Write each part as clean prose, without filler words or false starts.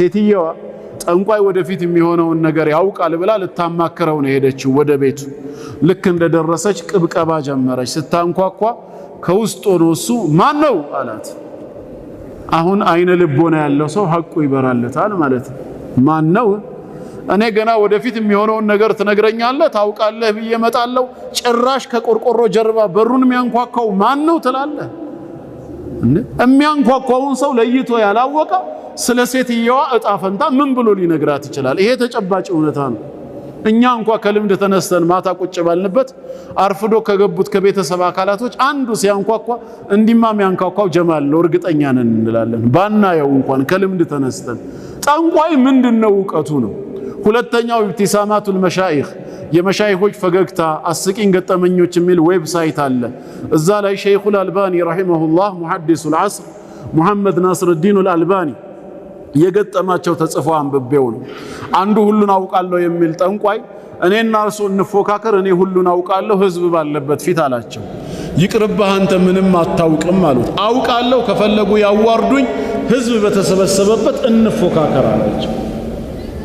ሴትየዋ ጠንቋይ ወደፊት የሚሆነውን ነገር ያውቃል ብላ ልታማክረው ነው የሄደችው ወደ ቤቱ። ልክ እንደደረሰች ቅብቀባ ጀመረች። ስታንኳኳ ከውስጥ ሆኖ እሱ ማን ነው አላት። አሁን አይነ ልቦና ያለው ሰው ሐቁ ይበራለታል ማለት ነው። ማን ነው? እኔ ገና ወደፊት የሚሆነውን ነገር ትነግረኛለህ፣ ታውቃለህ ብዬ እመጣለሁ። ጭራሽ ከቆርቆሮ ጀርባ በሩን የሚያንኳኳው ማን ነው ትላለህ። የሚያንኳኳውን ሰው ለይቶ ያላወቀ ስለ ሴትየዋ እጣ ፈንታ ምን ብሎ ሊነግራት ይችላል? ይሄ ተጨባጭ እውነታ ነው። እኛ እንኳ ከልምድ ተነስተን ማታ ቁጭ ባልንበት አርፍዶ ከገቡት ከቤተሰብ አካላቶች አንዱ ሲያንኳኳ እንዲማ የሚያንኳኳው ጀማል ነው እርግጠኛ ነን እንላለን። ባናየው እንኳን ከልምድ ተነስተን። ጠንቋይ ምንድን ነው እውቀቱ ነው። ሁለተኛው ابتسامات المشايخ፣ የመሻይኾች ፈገግታ፣ አስቂኝ ገጠመኞች የሚል website አለ። እዛ ላይ ሸይኹል አልባኒ رحمه الله፣ محدث العصر ሙሐመድ ናስርዲን አልባኒ የገጠማቸው ተጽፎ አንብቤው ነው። አንዱ ሁሉን አውቃለሁ የሚል ጠንቋይ እኔና እርሱ እንፎካከር፣ እኔ ሁሉን አውቃለሁ ህዝብ ባለበት ፊት አላቸው። ይቅርብህ አንተ ምንም አታውቅም አሉት። አውቃለሁ፣ ከፈለጉ ያዋርዱኝ፣ ህዝብ በተሰበሰበበት እንፎካከር አላቸው።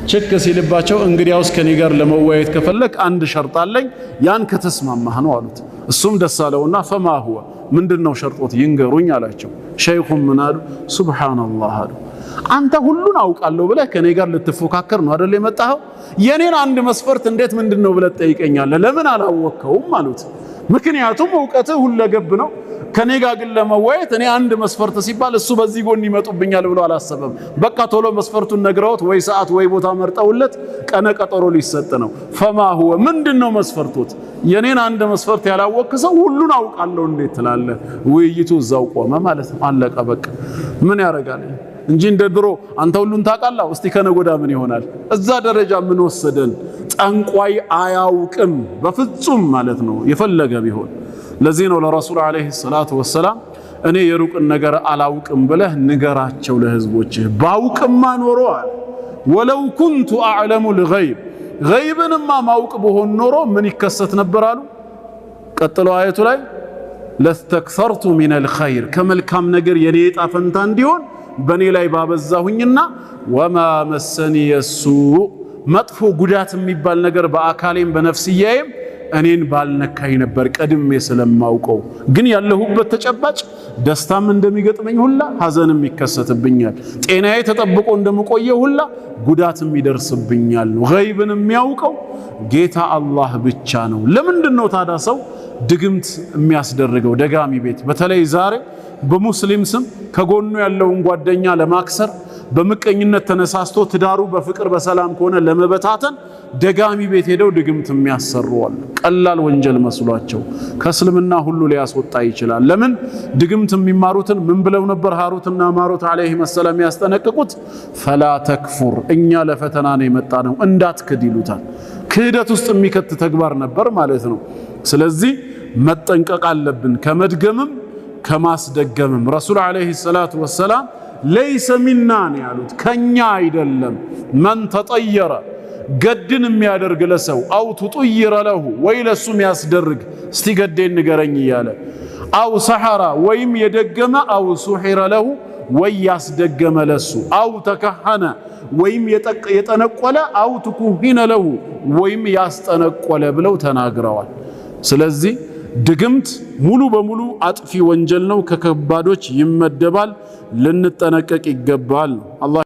ችክ ሲልባቸው እንግዲያውስ ከኔ ጋር ለመወያየት ከፈለክ አንድ ሸርጥ አለኝ፣ ያን ከተስማማህ ነው አሉት። እሱም ደስ አለውና فما هو፣ ምንድነው ሸርጦት ይንገሩኝ አላቸው። ሸይኹም ምን አሉ? سبحان الله አሉ። አንተ ሁሉን አውቃለሁ ብለህ ከኔ ጋር ልትፎካከር ነው አይደል የመጣኸው? የኔን አንድ መስፈርት እንዴት ምንድን ነው ብለህ ትጠይቀኛለህ? ለምን አላወቅከውም አሉት። ምክንያቱም እውቀትህ ሁለገብ ነው። ከኔ ጋር ግን ለመወያየት እኔ አንድ መስፈርት ሲባል እሱ በዚህ ጎን ይመጡብኛል ብሎ አላሰበም። በቃ ቶሎ መስፈርቱን ነግረውት ወይ ሰዓት ወይ ቦታ መርጠውለት ቀነ ቀጠሮ ሊሰጥ ነው። فما هو፣ ምንድን ነው መስፈርቶት? የኔን አንድ መስፈርት ያላወቅክ ሰው ሁሉን አውቃለሁ እንዴት ትላለህ? ውይይቱ እዛው ቆመ ማለት ነው። አለቀ በቃ። ምን ያደርጋል እንጂ እንደ ድሮ አንተ ሁሉን ታውቃለህ፣ እስቲ ከነጎዳ ምን ይሆናል? እዛ ደረጃ ምን ወሰደን? ጠንቋይ አያውቅም በፍጹም ማለት ነው፣ የፈለገ ቢሆን። ለዚህ ነው ለረሱል عليه الصلاة والسلام እኔ የሩቅን ነገር አላውቅም ብለህ ንገራቸው ለህዝቦችህ። ባውቅማ ኖሮ አለ ولو كنت أعلم الغيب፣ ገይብንማ ማውቅ ብሆን ኖሮ ምን ይከሰት ነበር አሉ። ቀጥሎ አየቱ ላይ لاستكثرت من الخير፣ ከመልካም ነገር የኔ ዕጣ ፈንታ እንዲሆን በኔ ላይ ባበዛሁኝና وما مسني السوء፣ መጥፎ ጉዳት የሚባል ነገር በአካሌም በነፍስያዬም እኔን ባልነካኝ ነበር ቀድሜ ስለማውቀው። ግን ያለሁበት ተጨባጭ ደስታም እንደሚገጥመኝ ሁላ ሐዘንም ይከሰትብኛል። ጤናዬ ተጠብቆ እንደምቆየው ሁላ ጉዳትም ይደርስብኛል ነው። ገይብን የሚያውቀው ጌታ አላህ ብቻ ነው። ለምንድን ነው ታዲያ ሰው ድግምት የሚያስደርገው ደጋሚ ቤት? በተለይ ዛሬ በሙስሊም ስም ከጎኑ ያለውን ጓደኛ ለማክሰር፣ በምቀኝነት ተነሳስቶ ትዳሩ በፍቅር በሰላም ከሆነ ለመበታተን ደጋሚ ቤት ሄደው ድግምት የሚያሰሩ አሉ። ቀላል ወንጀል መስሏቸው ከእስልምና ሁሉ ሊያስወጣ ይችላል። ለምን ድግምት የሚማሩትን ምን ብለው ነበር ሃሩትና ማሩት عليهم السلام ያስጠነቅቁት? فلا تكفر፣ እኛ ለፈተና ነው የመጣ ነው እንዳትክድ ይሉታል። ክህደት ውስጥ የሚከት ተግባር ነበር ማለት ነው። ስለዚህ መጠንቀቅ አለብን ከመድገምም ከማስደገምም። ረሱል عليه الصلاة والسلام ليس منا ነው ያሉት፣ ከኛ አይደለም። من تطير፣ ገድን የሚያደርግ ለሰው፣ أو تطير له፣ ወይ ለሱ የሚያስደርግ፣ እስቲ ገዴን ንገረኝ እያለ፣ أو سحر፣ ወይም የደገመ፣ أو سحر له፣ ወይ ያስደገመ ለሱ፣ أو تكهن፣ ወይም የጠነቆለ፣ أو تكهن له፣ ወይም ያስጠነቆለ ብለው ተናግረዋል። ስለዚህ ድግምት ሙሉ በሙሉ አጥፊ ወንጀል ነው፣ ከከባዶች ይመደባል። ልንጠነቀቅ ይገባል። አላህ